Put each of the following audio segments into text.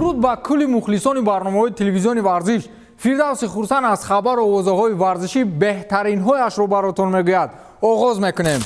Дуруд ба кулли мухлисони барномаҳои телевизиони Варзиш. Фирдавси Хурсанд аз хабару овозаҳои варзишӣ беҳтаринҳояшро баротон мегӯяд. Оғоз мекунем.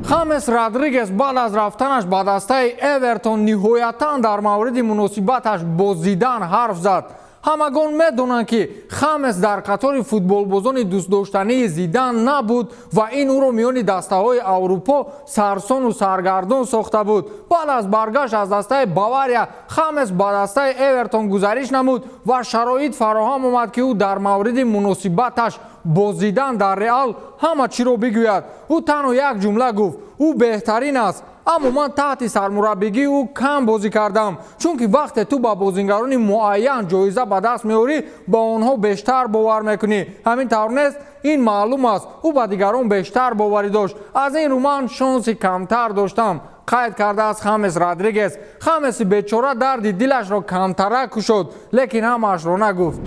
Хамес Родригес баъд аз рафтанаш ба дастаи Эвертон ниҳоятан дар мавриди муносибаташ бо Зидан ҳарф зад. Ҳамагон медонанд, ки Хамес дар қатори футболбозони дӯстдоштании Зидан набуд ва ин ӯро миёни дастаҳои Аврупо сарсону саргардон сохта буд. Баъд аз баргашт аз дастаи Бавария Хамес ба дастаи Эвертон гузариш намуд ва шароит фароҳам омад, ки ӯ дар мавриди муносибаташ бо Зидан дар Реал ҳама чиро бигӯяд. Ӯ танҳо як ҷумла гуфт: ӯ беҳтарин аст, аммо ман таҳти сармураббигии ӯ кам бозӣ кардам, чунки вақте ту ба бозингарони муайян ҷоиза ба даст меорӣ, ба онҳо бештар бовар мекунӣ. Ҳамин тавр нест? Ин маълум аст, ӯ ба дигарон бештар боварӣ дошт. Аз ин рӯ ман шонси камтар доштам, қайд кардааст Хамес Родригес. Хамеси бечора дарди дилашро камтарак кушод, лекин ҳамаашро нагуфт.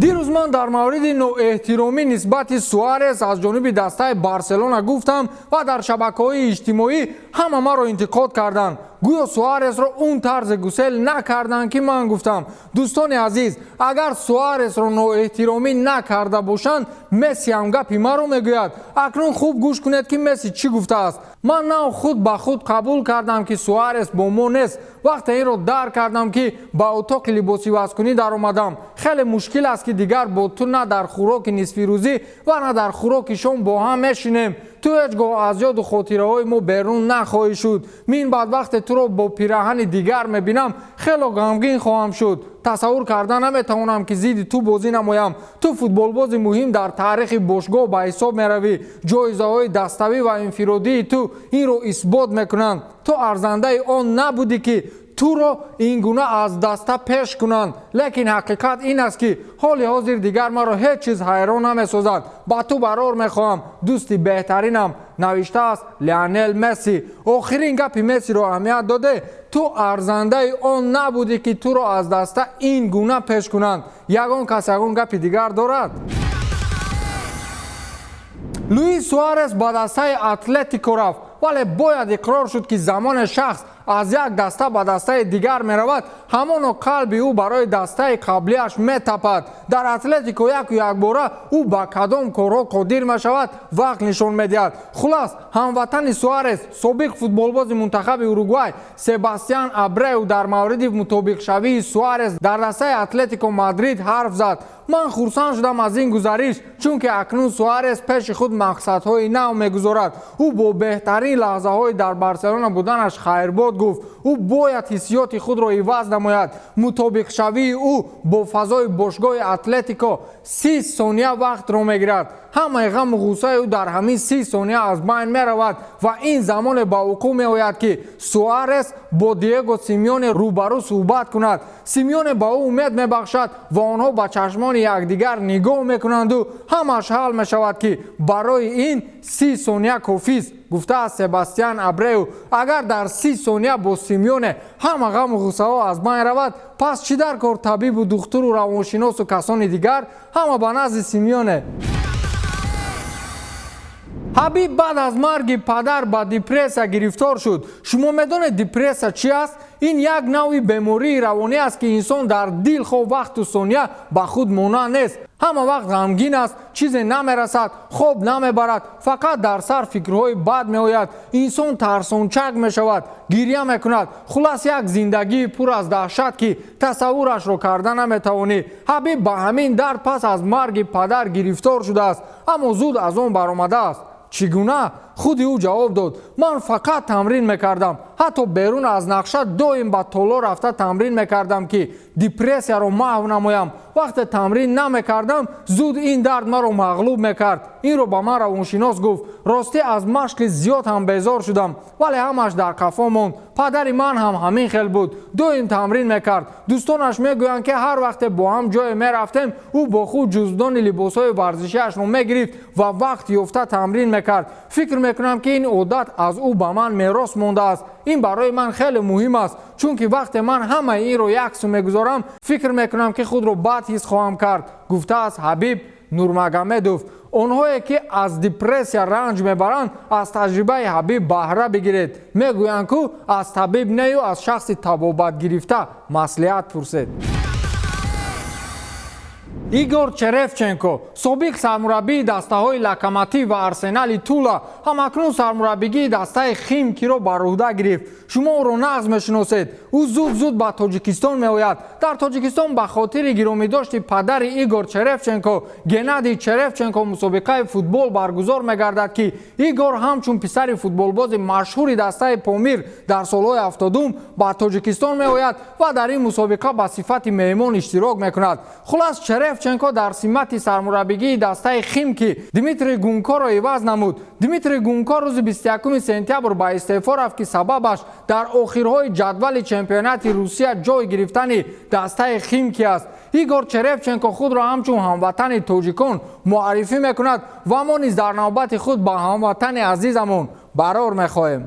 Дирӯз ман дар мавриди ноэҳтиромӣ нисбати Суарес аз ҷониби дастаи Барселона гуфтам ва дар шабакаҳои иҷтимоӣ ҳама маро интиқод карданд. Гӯё Суаресро он тарзе гусел накарданд, ки ман гуфтам. Дӯстони азиз, агар Суаресро ноэҳтиромӣ накарда бошанд, Месси ҳам гапи маро мегӯяд. Акнун хуб гӯш кунед, ки Месси чӣ гуфтааст. Ман нав худ ба худ қабул кардам, ки Суарес бо мо нест. Вақте инро дарк кардам, ки ба утоқи либосивазкунӣ даромадам. Хеле мушкил аст, ки дигар бо ту на дар хӯроки нисфирӯзӣ ва на дар хӯроки шом бо ҳам мешинем. Ту ҳеҷ гоҳ аз ёду хотираҳои мо берун нахоҳӣ шуд. Мин баъд вақте туро бо пираҳани дигар мебинам, хело ғамгин хоҳам шуд. Тасаввур карда наметавонам, ки зидди ту бозӣ намоям. Ту футболбози муҳим дар таърихи бошгоҳ ба ҳисоб меравӣ. Ҷоизаҳои даставӣ ва инфиродии ту инро исбот мекунанд. Ту арзандаи он набудӣ, ки туро ин гуна аз даста пеш кунанд, лекин ҳақиқат ин аст, ки ҳоли ҳозир дигар маро ҳеҷ чиз ҳайрон намесозад. Ба ту барор мехоҳам, дӯсти беҳтаринам, навиштааст Леонел Месси. Охирин гапи Мессиро аҳамият доде: ту арзандаи он набудӣ, ки туро аз даста ин гуна пеш кунанд. Ягон кас ягон гапи дигар дорад? Луис Суарес ба дастаи Атлетико рафт, вале бояд иқрор шуд, ки замоне шахс аз як даста ба дастаи дигар меравад, ҳамоно қалби ӯ барои дастаи қаблиаш метапад. Дар Атлетико яку якбора ӯ ба кадом корҳо қодир мешавад, вақт нишон медиҳад. Хулас, ҳамватани Суарес, собиқ футболбози мунтахаби Уругвай Себастьян Абреу дар мавриди мутобиқшавии Суарес дар дастаи Атлетико Мадрид ҳарф зад. Ман хурсанд шудам аз ин гузариш, чунки акнун Суарес пеши худ мақсадҳои нав мегузорад. Ӯ бо беҳтарин лаҳзаҳои дар Барселона буданаш хайрбод гуфт. Ӯ бояд ҳиссиёти худро иваз намояд. Мутобиқшавии ӯ бо фазои бошгоҳи Атлетико 30 сония вақтро мегирад. Ҳамаи ғаму ғуссаи ӯ дар ҳамин 30 сония аз байн меравад ва ин замоне ба вуқӯъ меояд, ки Суарес бо Диего Симеоне рӯбарӯ суҳбат кунад. Симеоне ба ӯ умед мебахшад ва онҳо ба чашмони якдигар нигоҳ мекунанду ҳамаш ҳал мешавад, ки барои ин 30 сония кофист, гуфтааст Себастьян Абреу. Агар дар 30 сония бо Симеоне ҳама ғаму ғуссаҳо аз байн равад, пас чӣ дар кор табибу духтуру равоншиносу касони дигар? Ҳама ба назди Симеоне. Ҳабиб баъд аз марги падар ба депрессия гирифтор шуд. Шумо медонед, депрессия чӣ аст? Ин як навъи бемории равонӣ аст, ки инсон дар дилхоҳ вақту сония ба худ монанд нест, ҳама вақт ғамгин аст, чизе намерасад, хоб намебарад, фақат дар сар фикрҳои бад меояд, инсон тарсончак мешавад, гирья мекунад. Хулас, як зиндагии пур аз даҳшат, ки тасаввурашро карда наметавонӣ. Ҳабиб ба ҳамин дард пас аз марги падар гирифтор шудааст, аммо зуд аз он баромадааст. Чӣ гуна? Худи ӯ ҷавоб дод: ман фақат тамрин мекардам, ҳатто берун аз нақша доим ба толор рафта тамрин мекардам, ки депрессияро маҳв намоям. Вақте тамрин намекардам, зуд ин дард маро мағлуб мекард. Инро ба ман равоншинос гуфт. Ростӣ, аз машқи зиёд ҳам безор шудам, вале ҳамаш дар қафо монд. Падари ман ҳам ҳамин хел буд, доим тамрин мекард. Дӯстонаш мегӯянд, ки ҳар вақте бо ҳам ҷое мерафтем, ӯ бо худ ҷуздони либосҳои варзишиашро мегирифт ва вақт ёфта тамрин мекард. Фикр мекунам, ки ин одат аз ӯ ба ман мерос мондааст. Ин барои ман хеле муҳим аст, чунки вақте ман ҳамаи инро яксу мегузорам, фикр мекунам, ки худро бад ҳис хоҳам кард, гуфтааст Ҳабиб Нурмагомедов. Онҳое, ки аз депрессия ранҷ мебаранд, аз таҷрибаи Ҳабиб баҳра бигиред. Мегӯянд, ку аз табиб нею аз шахси табобат гирифта маслиҳат пурсед. Игор Черевченко, собиқ сармураббии дастаҳои Локомотив ва Арсенали Тула, ҳамакнун сармураббигии дастаи Химкиро бар уҳда гирифт. Шумо ӯро нағз мешиносед. Ӯ зуд зуд ба Тоҷикистон меояд. Дар Тоҷикистон ба хотири гиромӣ дошти падари Игор Черевченко, Геннадий Черевченко, мусобиқаи футбол баргузор мегардад, ки Игор ҳамчун писари футболбози машҳури дастаи Помир дар солҳои 70-ум ба Тоҷикистон меояд ва дар ин мусобиқа ба сифати меҳмон иштирок мекунад. Хулас, Черевченко дар симати сармураббигии дастаи Химки Дмитрий Гункоро иваз намуд. Дмитрий Гунко рӯзи 21 сентябр ба истеъфо рафт, ки сабабаш дар охирҳои ҷадвали чемпионати Русия ҷой гирифтани дастаи Химки аст. Игор Черевченко худро ҳамчун ҳамватани тоҷикон муаррифӣ мекунад ва мо низ дар навбати худ ба ҳамватани азизамон барор мехоҳем.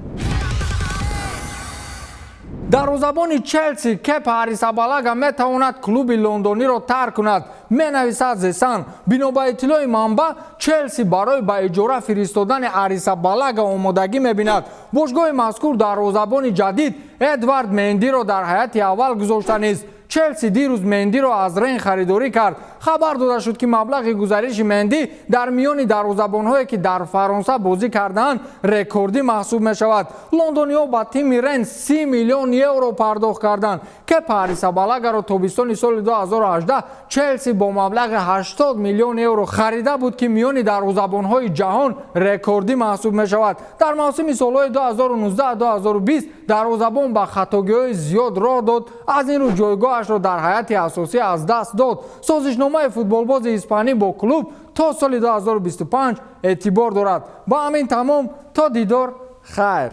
Дарвозабони Челси Кепа Арисабалага метавонад клуби лондониро тарк кунад, менависад The Sun. Бино ба иттилои манбаъ, Челси барои ба иҷора фиристодани Арисабалага омодагӣ мебинад. Бошгоҳи мазкур дарвозабони ҷадид Эдвард Мендиро дар ҳайати аввал гузошта низ. Челси дирӯз Мендиро аз Рен харидорӣ кард. Хабар дода шуд, ки маблағи гузариши Менди дар миёни дарвозабонҳое, ки дар Фаронса бозӣ кардаанд, рекордӣ маҳсуб мешавад. Лондониҳо ба тими Рен 30 миллион евро пардохт карданд. Кепа Арисабалагаро тобистони соли 2018 Челси бо маблағи 80 миллион евро харида буд, ки миёни дарвозабонҳои ҷаҳон рекордӣ маҳсуб мешавад. Дар мавсими солҳои 2019-2020 дарвозабон ба хатогиҳои зиёд роҳ дод, аз ин рӯ ҷойгоҳашро дар ҳайати асосӣ аз даст дод. Созишномаи футболбози испанӣ бо клуб то соли 2025 эътибор дорад. Ба ҳамин тамом, то дидор, хайр.